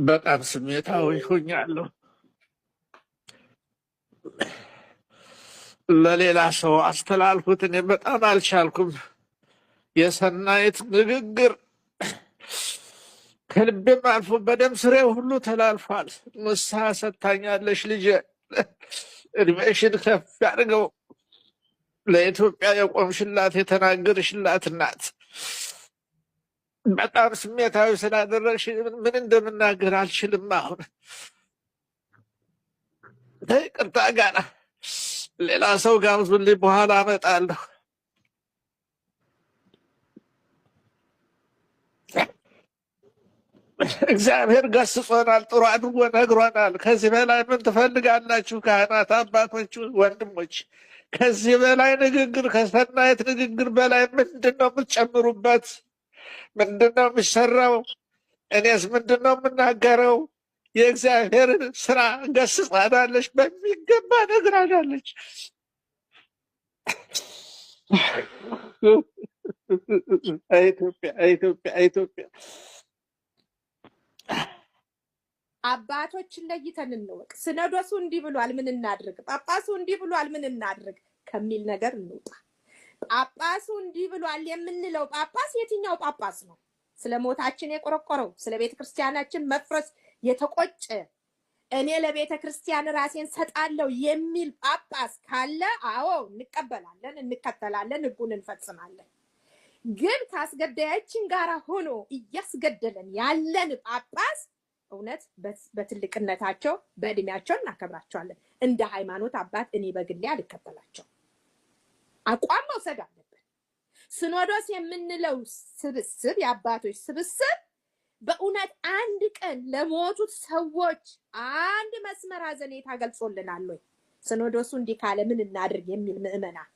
በጣም ስሜታዊ ሆኛለሁ። ለሌላ ሰው አስተላልፉት። እኔ በጣም አልቻልኩም። የሰናይት ንግግር ከልቤም አልፎ በደም ስሬ ሁሉ ተላልፏል። ንስሐ ሰጥታኛለሽ ልጄ፣ እድሜሽን ከፍ ያድርገው። ለኢትዮጵያ የቆምሽላት የተናገርሽላት እናት፣ በጣም ስሜታዊ ስላደረግሽ ምን እንደምናገር አልችልም። አሁን ይቅርታ ጋር ሌላ ሰው ጋብዙልኝ፣ በኋላ አመጣለሁ። እግዚአብሔር ገስጾናል፣ ጥሩ አድርጎ ነግሮናል። ከዚህ በላይ ምን ትፈልጋላችሁ? ካህናት፣ አባቶች፣ ወንድሞች፣ ከዚህ በላይ ንግግር ከሰናይት ንግግር በላይ ምንድን ነው የምትጨምሩበት? ምንድን ነው የሚሰራው? እኔስ ምንድን ነው የምናገረው? የእግዚአብሔርን ስራ ገስጻናለች፣ በሚገባ ነግራናለች። ኢትዮጵያ ኢትዮጵያ ኢትዮጵያ። አባቶችን ለይተን እንወቅ። ሲኖዶሱ እንዲህ ብሏል፣ ምን እናድርግ? ጳጳሱ እንዲህ ብሏል፣ ምን እናድርግ ከሚል ነገር እንውጣ። ጳጳሱ እንዲህ ብሏል የምንለው ጳጳስ የትኛው ጳጳስ ነው? ስለ ሞታችን የቆረቆረው፣ ስለ ቤተ ክርስቲያናችን መፍረስ የተቆጨ፣ እኔ ለቤተ ክርስቲያን ራሴን ሰጣለሁ የሚል ጳጳስ ካለ አዎ እንቀበላለን፣ እንከተላለን፣ ሕጉን እንፈጽማለን። ግን ከአስገዳያችን ጋር ሆኖ እያስገደለን ያለን ጳጳስ እውነት በትልቅነታቸው በእድሜያቸው እናከብራቸዋለን። እንደ ሃይማኖት አባት እኔ በግሌ አልከተላቸው። አቋም መውሰድ አለብን። ሲኖዶስ የምንለው ስብስብ፣ የአባቶች ስብስብ፣ በእውነት አንድ ቀን ለሞቱት ሰዎች አንድ መስመር ሐዘኔታ ገልጾልናል ወይ? ሲኖዶሱ እንዲህ ካለ ምን እናድርግ የሚል ምዕመናን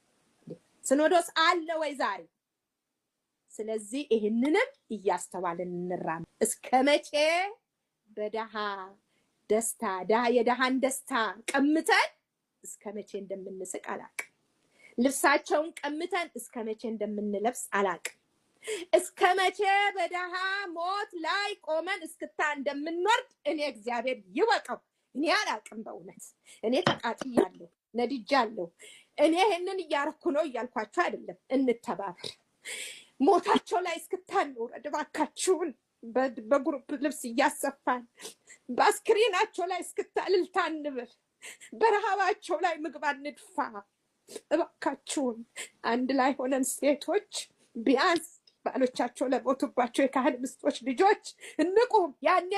ሲኖዶስ አለ ወይ ዛሬ? ስለዚህ ይህንንም እያስተዋልን እንራመድ። እስከ መቼ በደሃ ደስታ የደሃን ደስታ ቀምተን እስከ መቼ እንደምንስቅ አላቅም። ልብሳቸውን ቀምተን እስከ መቼ እንደምንለብስ አላቅም። እስከ መቼ በደሃ ሞት ላይ ቆመን እስክታ እንደምንወርድ እኔ እግዚአብሔር ይወቀው። እኔ አላቅም። በእውነት እኔ ተቃጥያለሁ፣ ነድጃለሁ። እኔ ይህንን እያረኩ ነው እያልኳቸው አይደለም። እንተባበር። ሞታቸው ላይ እስክታ እንውረድ እባካችሁን። በ group ልብስ እያሰፋን በአስክሬናቸው ላይ እስክታ እልልታ እንበል። በረሃባቸው ላይ ምግብ አንድፋ። እባካችሁን አንድ ላይ ሆነን ሴቶች ቢያንስ ባሎቻቸው ለሞቱባቸው የካህን ሚስቶች ልጆች እንቁም። ያኔ